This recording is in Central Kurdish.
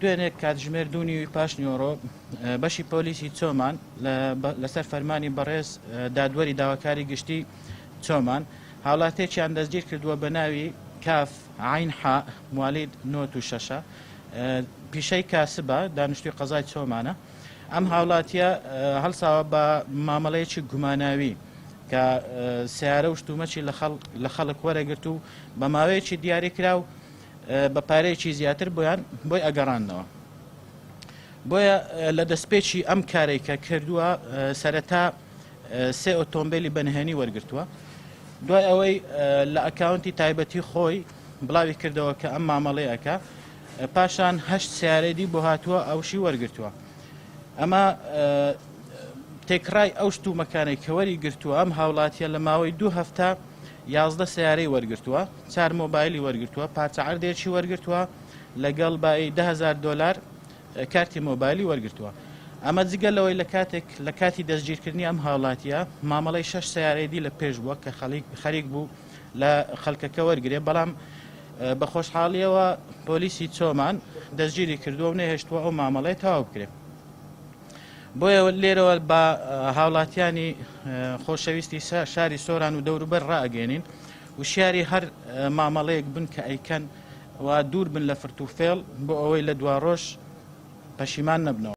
دوێنێ کاتژمێر دوو نیوی پاش نیوەڕۆ بەشی پۆلیسی چۆمان لەسەر فەرمانی بەڕێز دادوەری داواکاری گشتی چۆمان هاوڵاتێکیان دەستگیر کردووە بە ناوی کاف عین حا موالید نۆت و شەشە پیشەی کاسبە دانیشتوی قەزای چۆمانە ئەم هاوڵاتیە هەڵساوە بە مامەڵەیەکی گوماناوی کە سیارە و شتومەکی لە خەڵک وەرەگرت و بە ماوەیەکی دیاری کراو بە پارەیەکی زیاتر بۆیان بۆی ئەگەڕاندنەوە. بۆیە لە دەستپێکی ئەم کارەی کە کردووە سەرەتا سێ ئۆتۆمبیلی بەنهێنی وەرگتووە دوای ئەوەی لە ئەکاونتی تایبەتی خۆی بڵاوی کردەوە کە ئەم مامەڵەیەکە پاشان هەشت سیارەی بۆ هاتووە ئەوشی وەرگتووە ئەمە تێکڕای ئەو شتومەکانەی کە وەری گرتووە ئەم هاوڵاتیە لە ماوەی دوو هەفتە 11 سیارەی وەرگرتووە چار مۆبایلی وەرگرتووە، پارچە عەردێکی وەرگرتووە، لەگەڵ بایی 10,000 دۆلار کارتی مۆبایلی وەرگرتووە. ئەمە جگە لەوەی لە کاتێک لە کاتی دەستگیرکردنی ئەم هاوڵاتیە مامەڵەی شەش سیارەی دی لە پێش بووە کە خەریک بوو لە خەڵکەکە وەرگێ بەڵام بە خۆشحاڵیەوە پۆلیسی چۆمان دەستگیری کردووە و نەهێشتووە ئەو مامەڵەیە تەواو بکرێت. بۆیە لێرەوە بە هاوڵاتیانی خۆشەویستی شاری سۆران و دەوروبەر ڕائەگەێنین وشیاری هەر مامەڵەیەک بن کە ئەیکەن و دوور بن لە فرت و فێڵ بۆ ئەوەی لە دواڕۆژ پەشیمان نەبنەوە.